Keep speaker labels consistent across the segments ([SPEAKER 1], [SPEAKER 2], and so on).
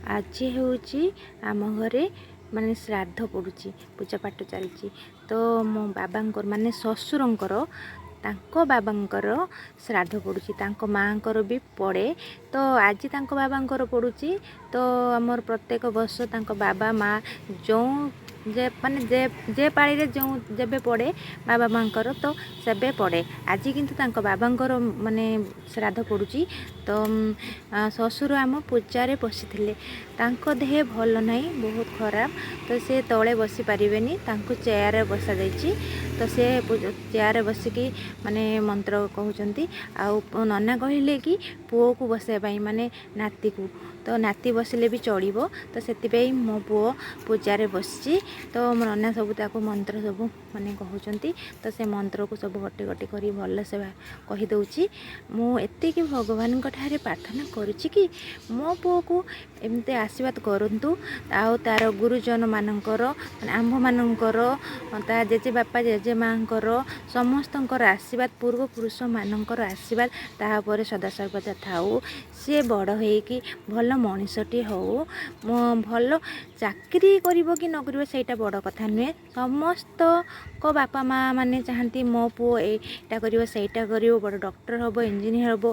[SPEAKER 1] ଆଜି ହେଉଛି ଆମ ଘରେ ମାନେ ଶ୍ରାଦ୍ଧ ପଡ଼ୁଛି, ପୂଜା ପାଠ ଚାଲିଛି। ତ ମୋ ବାବାଙ୍କର ମାନେ ଶ୍ୱଶୁରଙ୍କର ତାଙ୍କ ବାବାଙ୍କର ଶ୍ରାଦ୍ଧ ପଡ଼ୁଛି, ତାଙ୍କ ମାଆଙ୍କର ବି ପଡ଼େ। ତ ଆଜି ତାଙ୍କ ବାବାଙ୍କର ପଡ଼ୁଛି। ତ ଆମର ପ୍ରତ୍ୟେକ ବର୍ଷ ତାଙ୍କ ବାବା ମା ଯେଉଁ ଯେ ମାନେ ଯେ ଯେ ପାଳିରେ ଯେଉଁ ଯେବେ ପଡ଼େ ବାବା ମାଆଙ୍କର, ତ ସେବେ ପଡ଼େ। ଆଜି କିନ୍ତୁ ତାଙ୍କ ବାବାଙ୍କର ମାନେ ଶ୍ରାଦ୍ଧ ପଡ଼ୁଛି। ତ ଶ୍ୱଶୁର ଆମ ପୂଜାରେ ବସିଥିଲେ, ତାଙ୍କ ଦେହ ଭଲ ନାହିଁ, ବହୁତ ଖରାପ। ତ ସେ ତଳେ ବସିପାରିବେନି, ତାଙ୍କୁ ଚେୟାରରେ ବସାଯାଇଛି। ତ ସେ ଚେୟାରରେ ବସିକି ମାନେ ମନ୍ତ୍ର କହୁଛନ୍ତି। ଆଉ ନନା କହିଲେ କି ପୁଅକୁ ବସାଇବା ପାଇଁ, ମାନେ ନାତିକୁ। ତ ନାତି ବସିଲେ ବି ଚଳିବ। ତ ସେଥିପାଇଁ ମୋ ପୁଅ ପୂଜାରେ ବସିଛି। ତ ମୋ ନନା ସବୁ ତାକୁ ମନ୍ତ୍ର ସବୁ ମାନେ କହୁଛନ୍ତି। ତ ସେ ମନ୍ତ୍ରକୁ ସବୁ ଗୋଟି ଗୋଟି କରି ଭଲସେ କହିଦେଉଛି। ମୁଁ ଏତିକି ଭଗବାନଙ୍କ ଠାରେ ପ୍ରାର୍ଥନା କରୁଛି କି ମୋ ପୁଅକୁ ଏମିତି ଆଶୀର୍ବାଦ କରନ୍ତୁ, ଆଉ ତା'ର ଗୁରୁଜନମାନଙ୍କର ମାନେ ଆମ୍ଭମାନଙ୍କର, ତା ଜେଜେବାପା ଜେଜେମାଆଙ୍କର, ସମସ୍ତଙ୍କର ଆଶୀର୍ବାଦ, ପୂର୍ବପୁରୁଷମାନଙ୍କର ଆଶୀର୍ବାଦ ତା ଉପରେ ସଦାସର୍ବଦା ଥାଉ। ସିଏ ବଡ଼ ହେଇକି ଭଲ ମଣିଷଟି ହଉ। ମୋ ଭଲ ଚାକିରି କରିବ କି ନ କରିବ ସେଇଟା ବଡ଼ କଥା ନୁହେଁ। ସମସ୍ତଙ୍କ ବାପା ମା ମାନେ ଚାହାନ୍ତି ମୋ ପୁଅ ଏଇଟା କରିବ, ସେଇଟା କରିବ, ବଡ଼ ଡକ୍ଟର ହେବ, ଇଞ୍ଜିନିୟର ହେବ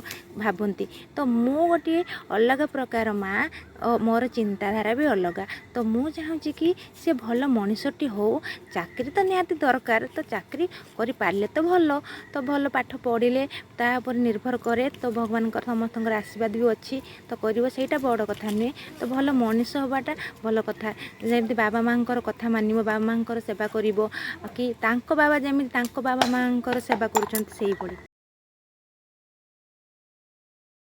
[SPEAKER 1] ଭାବନ୍ତି। ତ ମୁଁ ଗୋଟିଏ ଅଲଗା ପ୍ରକାର ମା', ମୋର ଚିନ୍ତାଧାରା ବି ଅଲଗା। ତ ମୁଁ ଚାହୁଁଛି କି ସେ ଭଲ ମଣିଷଟି ହଉ। ଚାକିରି ତ ନିହାତି ଦରକାର। ତ ଚାକିରି କରିପାରିଲେ ତ ଭଲ। ତ ଭଲ ପାଠ ପଢ଼ିଲେ ତା ଉପରେ ନିର୍ଭର କରେ। ତ ଭଗବାନଙ୍କର ସମସ୍ତଙ୍କର ଆଶୀର୍ବାଦ ବି ଅଛି, ତ କରିବ, ସେଇଟା ବଡ଼ କଥା ନୁହେଁ। ତ ଭଲ ମଣିଷ ହେବାଟା ଭଲ କଥା। ଯେମିତି ବାବା ମାଆଙ୍କର କଥା ମାନିବ, ବାବା ମାଆଙ୍କର ସେବା କରିବ, କି ତାଙ୍କ ବାବା ଯେମିତି ତାଙ୍କ ବାବା ମାଆଙ୍କର ସେବା କରୁଛନ୍ତି ସେଇଭଳି।